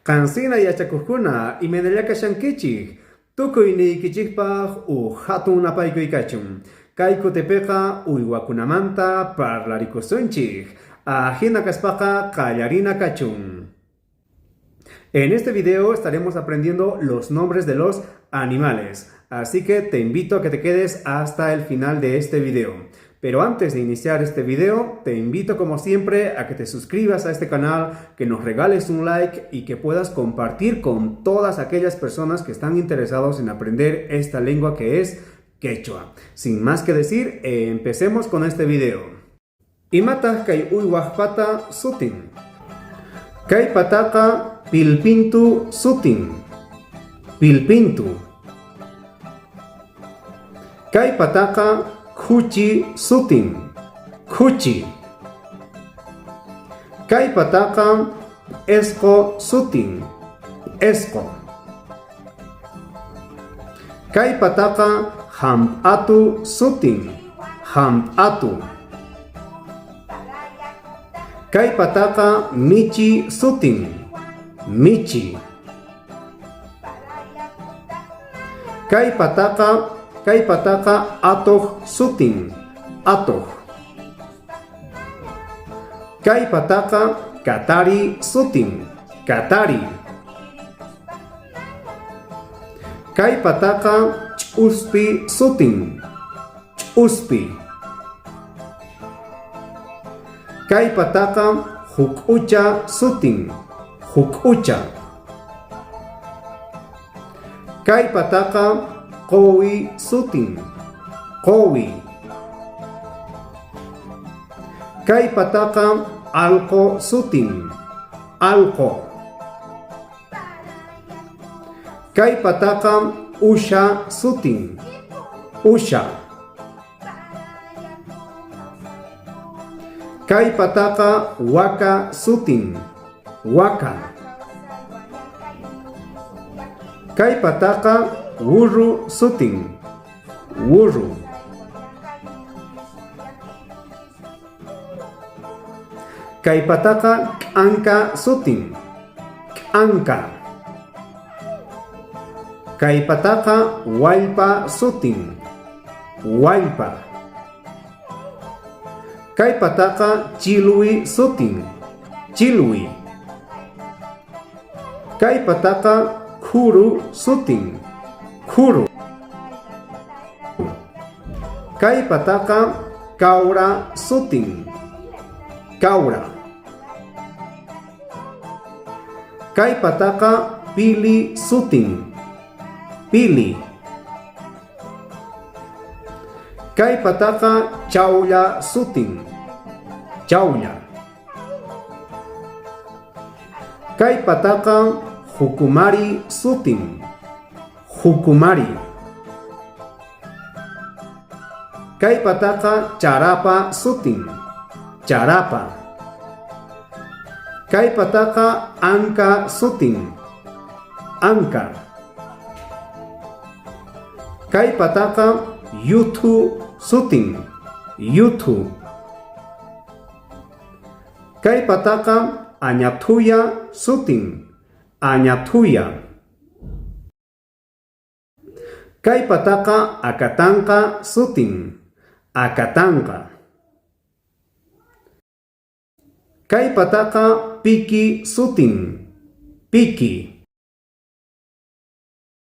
Qansina yachakuqkuna, imaynalla kashankichik? Tukuy niykichikpaq uj hatun napaykuy kachun. Kay kutipiqa uywakunamanta parlarikusunchik. Ajina kaspaqa qallarina kachun. En este video estaremos aprendiendo los nombres de los animales, así que te invito a que te quedes hasta el final de este video. Pero antes de iniciar este video, te invito como siempre a que te suscribas a este canal, que nos regales un like y que puedas compartir con todas aquellas personas que están interesados en aprender esta lengua que es quechua. Sin más que decir, empecemos con este video. Imataq kay uywaqpata sutin? Kay pataqa pilpintu sutin. Pilpintu. Kay pataqa khuchi sutin. Khuchi. Kay pataqa p'esqo sutin. P'esqo. Kay pataqa hamp'atu sutin. Hamp'atu. Kay pataqa michi sutin. Michi. Kay pataqa kay pataqa atuq sutin. Atuq. Kay pataqa katari sutin. Katari. Kay pataqa ch'uspi sutin. Ch'uspi. Kay pataqa huk'ucha sutin. Huk'ucha. Kay pataqa quwi sutin. Quwi. Kay pataqa allqu sutin. Allqu. Kay pataqa usha sutin. Usha. Kay pataqa waka sutin. Waka. Kay pataqa wurru sutin. Wurru. Kay pataqa k'anka sutin. K'anka. Kay pataqa wallpa sutin. Wallpa. Kay pataqa chilwi sutin. Chilwi. Kay pataqa khuru sutin. Khuru. Kay pataqa kawra sutin. Kawra. Kay pataqa pili sutin. Pili. Kay pataqa chawlla sutin. Chawlla. Kay pataqa jukumari sutin. Jukumari. Kay pataqa charapa sutin. Charapa. Kay pataqa anka sutin. Anka. Kay pataqa yuthu sutin. Yuthu. Kay pataqa añathuya sutin. Añathuya. Kay pataqa akatanqa sutin. Akatanqa. Kay pataqa piki sutin. Piki.